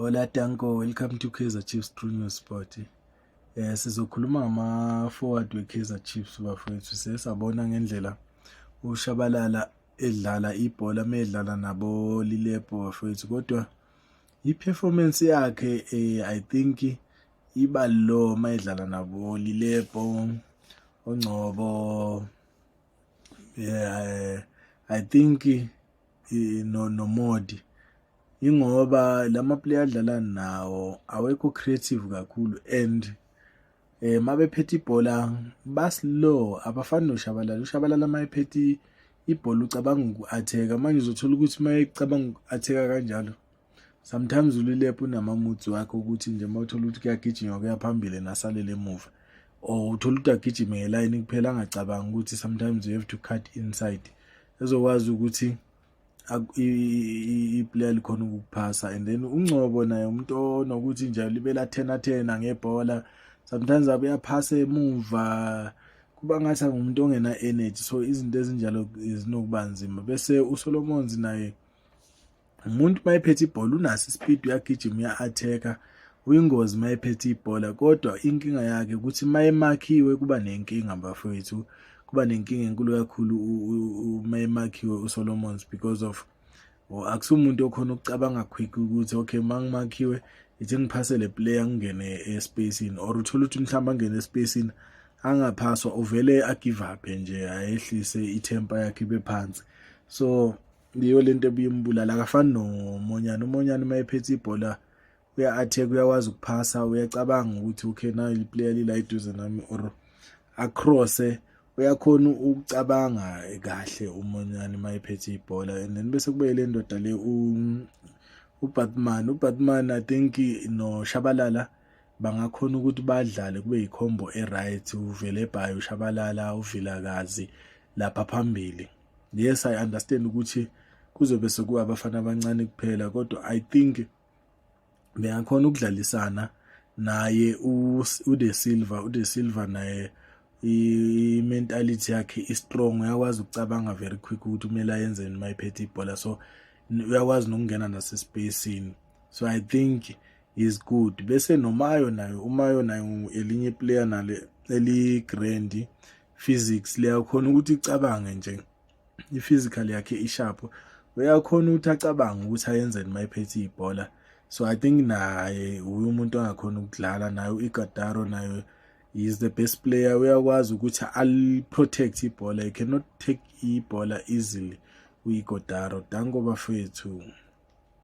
Hola Tanko, welcome to Kaizer Chiefs True News Sport. Sizokhuluma ngama forward we Kaizer Chiefs bafowethu. Sesabona ngendlela uShabalala edlala ibhola medlala nabo Lilepo bafowethu, kodwa i-performance yakhe I think iba low mayedlala nabo Lilepo, oNgcobo, yeah, I think no noModi, ingoba lama player adlala nawo awekho creative kakhulu and mabephethe ibhola ba slow, abafani noShabalala. UShabalala mayephethe ibhola ucabanga uku-attack. Manje uzothola ukuthi mayecabanga uku-attack kanjalo, sometimes uLilepo unama-moods wakhe ukuthi nje mawuthola ukuthi kuyagijinywa kuya phambili nasalele emuva, or uthola ukuthi agijime ngelayini kuphela, angacabangi ukuthi sometimes you have to cut inside ezokwazi ukuthi iplayer likhona ukukuphasa. And then uNgcobo naye umuntu onokuthi nje libela 10 10 ngebhola, sometimes abuye aphase emuva, kuba ngathi ngumuntu ongena energy, so izinto ezinjalo zinokuba nzima. Bese uSolomons naye umuntu mayephethe ibhola unaso ispeed, uyagijima, uya-attack, uyingozi mayephethe ibhola, kodwa inkinga yakhe ukuthi mayemakhiwe kuba nenkinga bafowethu, kuba nenkinga enkulu kakhulu mayemakhiwe uSolomons, because of akusumuntu okhona ukucabanga quick ukuthi okay, mangimakhiwe ithi ngiphase le player ngingene espacini, or uthola ukuthi mhlawumbe angene espacini angaphaswa, uvele agive up nje, ayehlise itemper yakhe ibe phansi. So yiyo lento ebuye imbulala. Akafani noMonyane. UMonyane mayephethe ibhola uya-attack, uyakwazi ukuphasa, uyacabanga ukuthi okay, nayo iplayer lila eduze nami, or across, uyakhona ukucabanga kahle uMonyane mayephethe ibhola. And then bese kube le ndoda le uBaartman. UBaartman I think noShabalala bangakhona ukuthi badlale kube yicombo e-right, uVelebayi, uShabalala, uVilakazi lapha phambili. Yes, I understand ukuthi kuzobe sekuba abafana abancane kuphela, kodwa I think bengakhona ukudlalisana naye uDe Silva. uDe Silva naye i-mentality yakhe i-strong, uyakwazi ukucabanga very quick ukuthi kumele ayenzeni uma ephethe ibhola, so uyakwazi nokungena nasespacini, so I think is good. Bese noMayo nayo, uMayo nayo elinye player nale eli grand physics, liyakhona ukuthi icabange nje, i-physical yakhe isharp, uyakhona ukuthi acabange ukuthi ayenzeni uma ephethe ibhola, so I think naye uye umuntu ongakhona ukudlala naye. U-Ighodaro naye is the best player, uyakwazi ukuthi ali-protect ibhola, he cannot take ibhola easily uIghodaro. Danko bafethu.